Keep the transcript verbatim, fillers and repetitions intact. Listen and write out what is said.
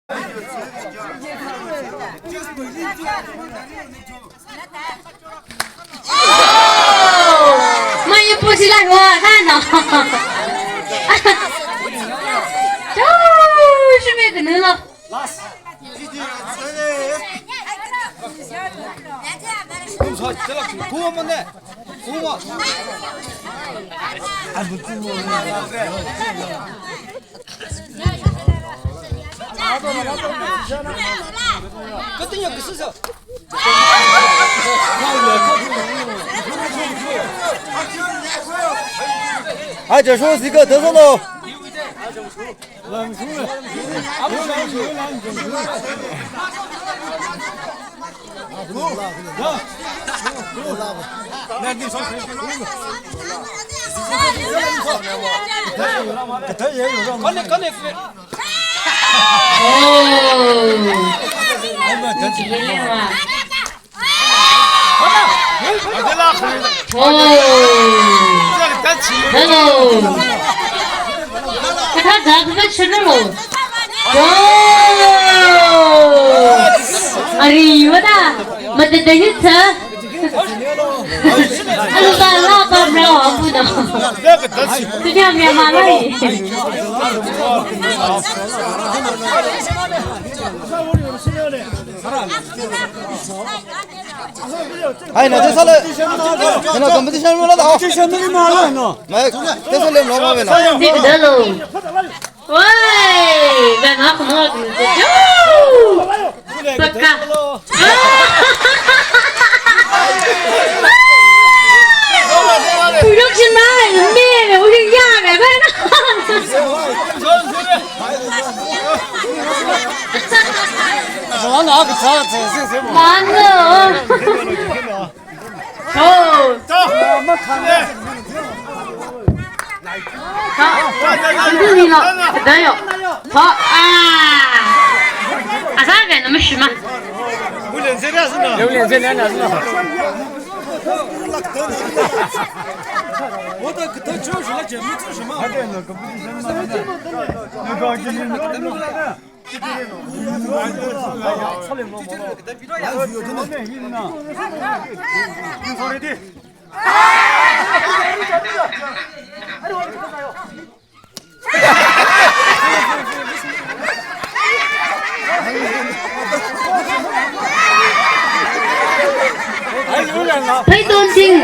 Mai pusi la wa ka no. Chau, shime kene lo. Hai, Joshua, sika, dasalo. Oh. Hello. Kathā zākhavai shunalo. Wow. Arivāda. Matata hitsa. Alu ba la ba mra wa bu na. Tuja mya ma lai. Hai, na, dasalo. Na, competition mala da. Competition mala, no. Mai, dasalo, no, ma, na. Sik dalo. Woi, bang aku mau tu. Yo. Peka. Puyok shin mai, me, me, uling ya, me, bang. Mana? Oh. Tha. Tha. Tha. Ah. Asa ve na mashima. Pheiton ting.